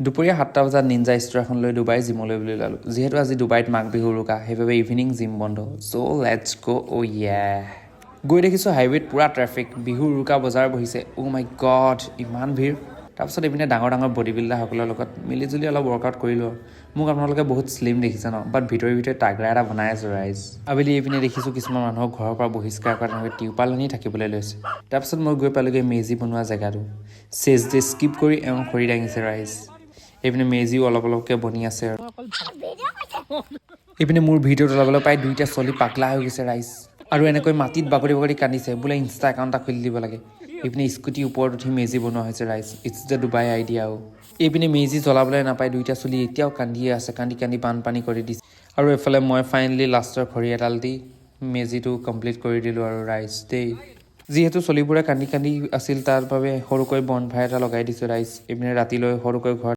দুপৰীয়া 7টা বজাত ninja store এখন লৈ ডুবাই জিমলৈ বুলি ওলালোঁ। যিহেতু আজি ডুবাইত মাঘ বিহু উৰুকা, সেইবাবে ইভিনিং জিম বন্ধ। So let's go। Oh yeah, গৈ দেখিছোঁ হাইৱেত পূৰা ট্ৰেফিক, বিহু উৰুকা বজাৰ বহিছে। অ' মাই গড, ইমান ভিৰ! তাৰপিছত এইপিনে ডাঙৰ ডাঙৰ বডি বিল্ডাৰসকলৰ লগত মিলি জুলি অলপ ৱৰ্কআউট কৰিলোঁ। মোক আপোনালোকে বহুত শ্লিম দেখিছে ন? বাট ভিতৰি ভিতৰি তাগৰা এটা বনাই আছোঁ ৰাইজ। আবেলি এইপিনে দেখিছোঁ কিছুমান মানুহক ঘৰৰ পৰা বহিষ্কাৰ কৰা তেনেকৈ টিউপাল আনি থাকিবলৈ লৈছে। তাৰপিছত মই গৈ পালোগৈ মেজি বনোৱা জেগাটো। চেচ ডে স্কিপ কৰি এওঁ খৰি দাঙিছে ৰাইজ। এইপিনে মেজিও অলপ অলপকৈ বনি আছে আৰু এইপিনে মোৰ ভিডিঅ'ত ওলাবলৈ পাই দুইটা চলি পাগলা হৈ গৈছে ৰাইজ। আৰু এনেকৈ মাটিত বাগৰি বাগৰি কান্দিছে, বোলে ইনষ্টা একাউণ্ট এটা খুলি দিব লাগে। এইপিনে স্কুটিৰ ওপৰত উঠি মেজি বনোৱা হৈছে ৰাইজ। It's the Dubai আইডিয়াও। এইপিনে মেজি জ্বলাবলৈ নাপাই দুইটা চলি এতিয়াও কান্দিয়ে আছে, কান্দি কান্দি বানপানী কৰি দিছে। আৰু এইফালে মই ফাইনেলি লাষ্টৰ খৰি এডাল দি মেজিটো কমপ্লিট কৰি দিলোঁ আৰু ৰাইজ দেই। যিহেতু চলিবোৰে কান্দি কান্দি আছিল, তাৰ বাবে সৰুকৈ বনফায়াৰ এটা লগাই দিছোঁ ৰাইজ। এইপিনে ৰাতিলৈ সৰুকৈ ঘৰত